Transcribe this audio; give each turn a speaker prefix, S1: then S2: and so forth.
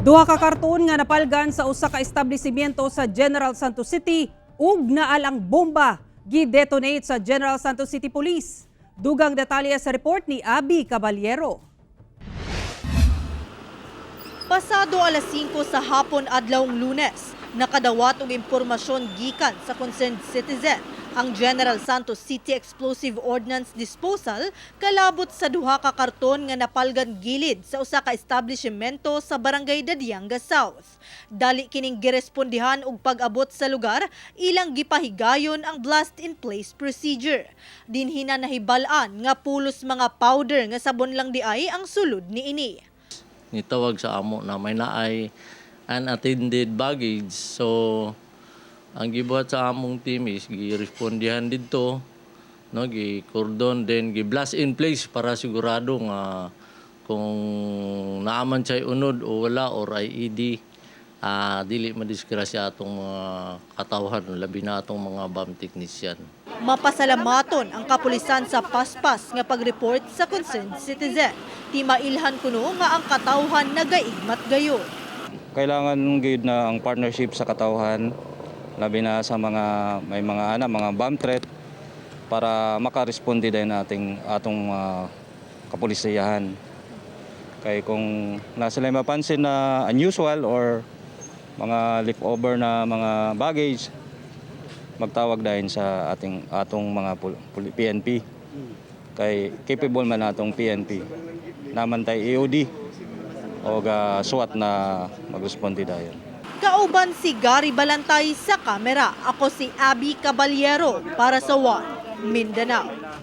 S1: Duha ka karton nga napalgan sa usa ka establishmento sa General Santos City ug naalang bomba gi-detonate sa General Santos City Police. Dugang detalye sa report ni Abby Caballero.
S2: Pasado alas 5 sa hapon adlawng Lunes, nakadawat og impormasyon gikan sa concerned citizen ang General Santos City Explosive Ordnance Disposal kalabot sa duha ka karton nga napalgan gilid sa usa ka establishmento sa Barangay Dadianga South. Dali kining girespondihan og pag-abot sa lugar, ilang gipahigayon ang blast in place procedure. Dinhi na nahibal-an nga pulos mga powder nga sabon lang diay ang sulod niini.
S3: Nitawag sa amo na may naay unattended baggage. So, ang gibuhat sa among team is girespondihan didto, no, gi-cordon, then gi-blast in place para sigurado nga kung naaman siya unod o wala or IED, dili madisgrasya atong mga katawhan, labi na atong mga bomb technician.
S2: Mapasalamaton ang kapulisan sa paspas nga pag-report sa concerned citizen. Timailhan kuno nga ang katawhan nagaigmat gayon.
S4: Kailangan gyud na ang partnership sa katawhan, labi na sa mga may mga ana, mga bomb threat, para makaresponde din ating atong kapolisiyahan. Kay kung nasa sila mapansin na unusual or mga leftover na mga baggage, magtawag dahil sa ating atong mga PNP. Kay capable man atong PNP. Naman tay EOD o SWAT na magresponde dayon.
S2: Kauban si Gary Balantay sa kamera. Ako si Abby Caballero para sa One Mindanao.